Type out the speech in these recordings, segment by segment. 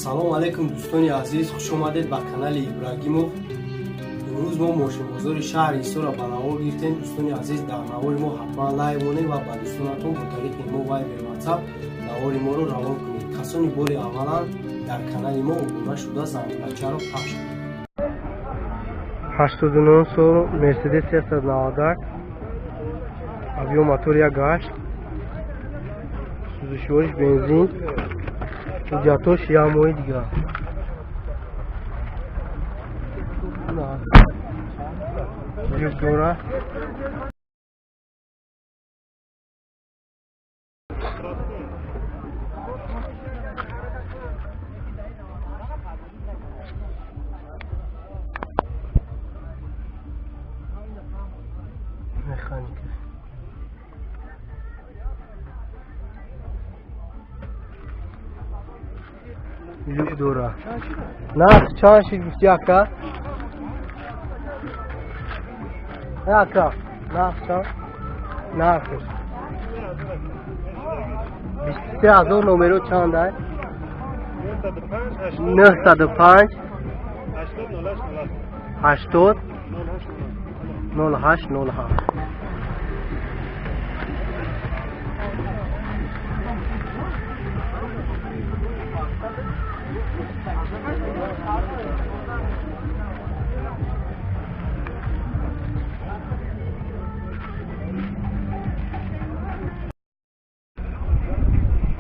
Салом алейкум, дӯстони азиз, хуш омадед ба канали Ибрагимов. Имрӯз мо мошинбозори шаҳри Ҳисорро ба навор гирифтем. Дӯстони азиз, дар навори мо ҳатман лайк монед ва ба дӯстонатон бо тариқи мо Вайбер, Ватсап навори моро равон кунед. Касони бори аввалан дар канали мо обуна шуда, зангулачаро пахш кунед. 89 сол Мерседес 391, объём мотор 1,8, сӯзишвориш бензин, ҳуҷҷатош як моҳи дигар. Люк дора. Механика. Люк дора. Нарх чанд шид гуфти, ака? Ака, нарх чанд? Нархш 23 000. Номеро чанд ай? 905 80 08 07.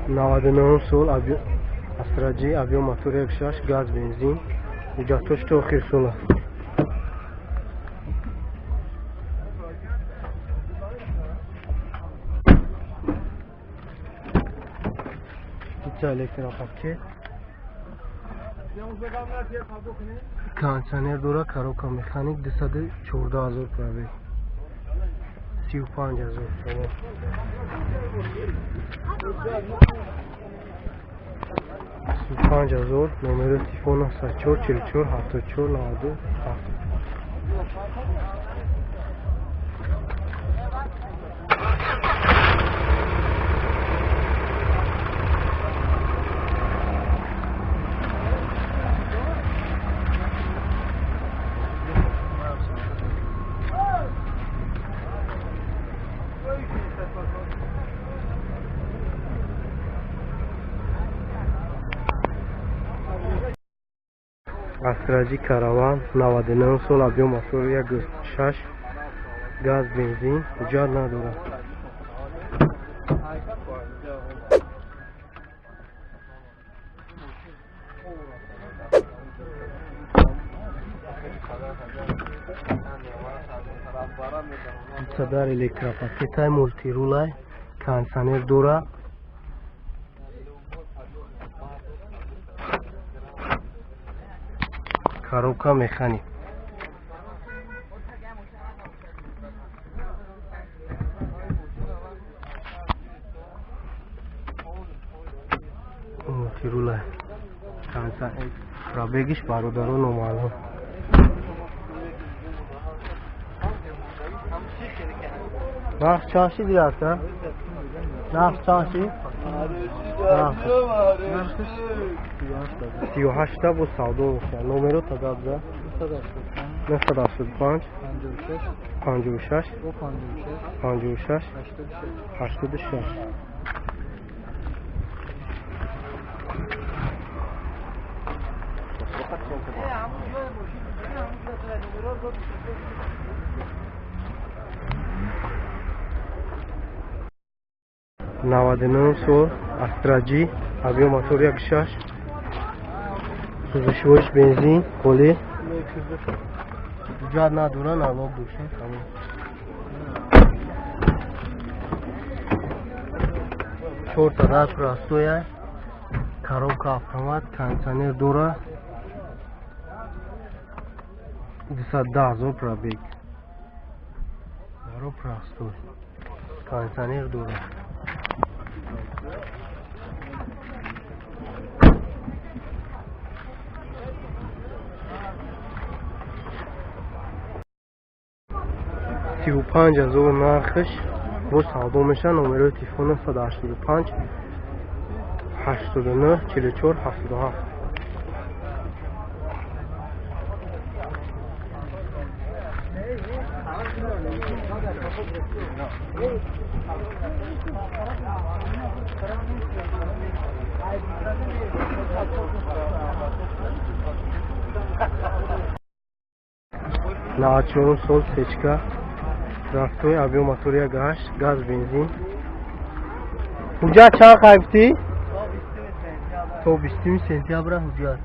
99 сол Астра Ҷи, объём мотор 1,6, газ, бензин, ҳуҷҷатош то охир сола. Ица электропакет, кондитсионер дора, коробка механик, 214 000 пробег, 35 000 сомон. 35 000. Номери телефон 94 44 74 97. Астра Ҷи Караван, 99 сол, объём мотор 1,6, газ, бензин, ҳуҷҷат надорад. Дар электропакетай, мультирулай, кондитсионер дора. Коробка механик. Мультирула, пробегиш, бародаро, номаълум. Нарх чанд шид, ака? Нарх чанд шид? 38-та бо савдо мешавад. Номеро тадабза: 985 56 56 86. 99 сол Астра Ҷи, объём мотор 1,6, сӯзишвориш бензин, холӣ, ҳуҷҷат надора, налог дошта, тамом. Чорта дар простоя, коробка автомат, кондитсионер дора, 210 000 пробег, даро простой, кондитсионер дора. 35 000 нархш, бо савдо мешавад. Номерои телефон 985 89 44 77. Навад чорум сол сечка простой, объем мотор 1.8, газ бензин. Ҳуҷҷат чанд қайбтӣ? То 20 сентябра ҳуҷҷат.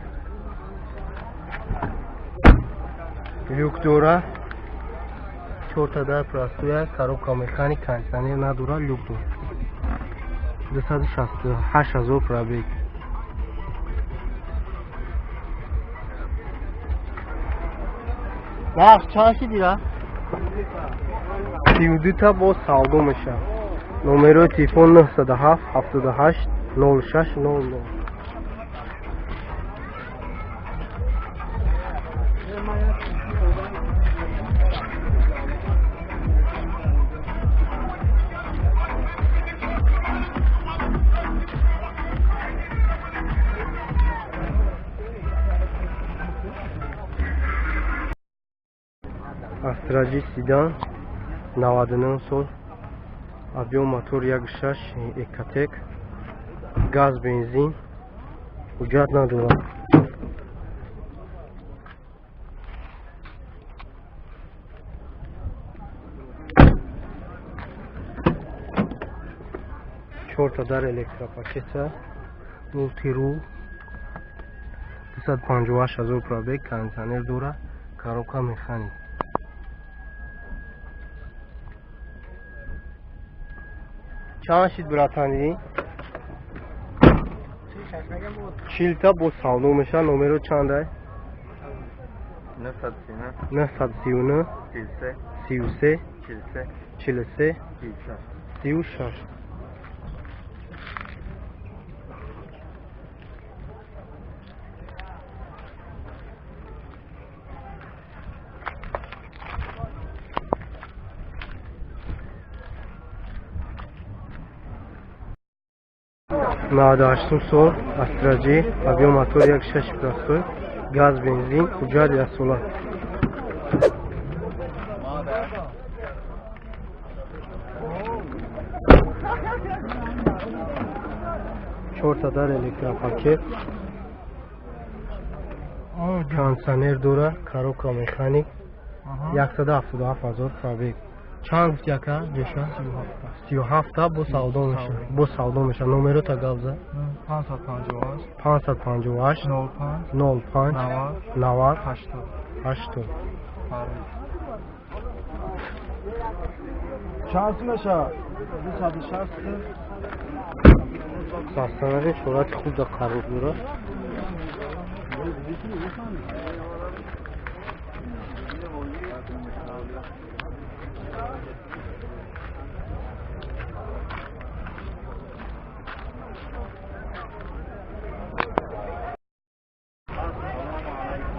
Люк дора, чорта дар простоя, коробка механик, кондиционер надора, люк дора. 268 ҳазор пробег. Нарх чанд шидира? 32 та боз савдо мешавад. Номерои телефон 907 78 06 00. Астраҷи седан 99 сол, объем мотор 1.6, Экотек, газ бензин, ҳуҷҷат надорад. Чорта дар электропакета, мултирул, 258 ҳазор пробег, кондиционер дора, коробка механик. Чанд шид братани? 40 та боз савдо мешавад. Номеро чандай? 939 33 43 43 36. 98 сол Астраҷи, объем мотор 1.6 простой, газ бензин, ҳуҷҷат яксола. Чорта дар электропакет, кондиционер дора, коробка механик, 177 ҳазор пробег. Чанд гуфти ака ҷоша? 37 та бо савдо мешавад. Бо савдо мешавад. Номерота гап зад. 558 558 05 05 90 90 80 80. Чанд сум мешавад? 260. Састанари шӯҳрати хуб дар қарор дорад.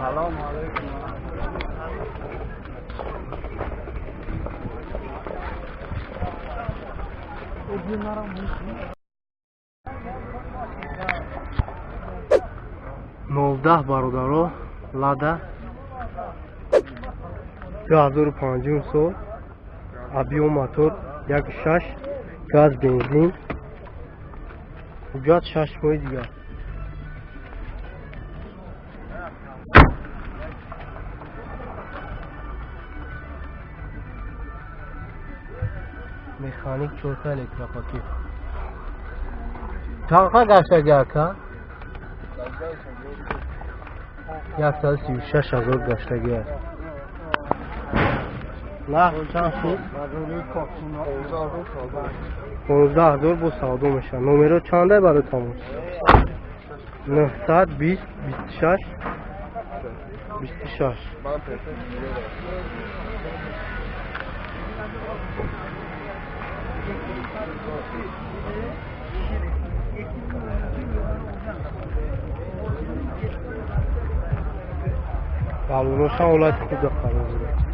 Салом алейкум. Нолдаҳ бародаро, Лада 2005 сол, объем мотор 1.6, газ бензин, ҳуҷҷат 6 моҳи дигар. Механик, чорта электропакет. Чанд гаштаги ака? 136 ҳазор гаштаги аст. Нарх чанд шуд? 15 ҳазор бо савдо мешавад. Номеро чандай барои тамос? 920 26 26. Балоношам ҳолати хуб қарор дорад.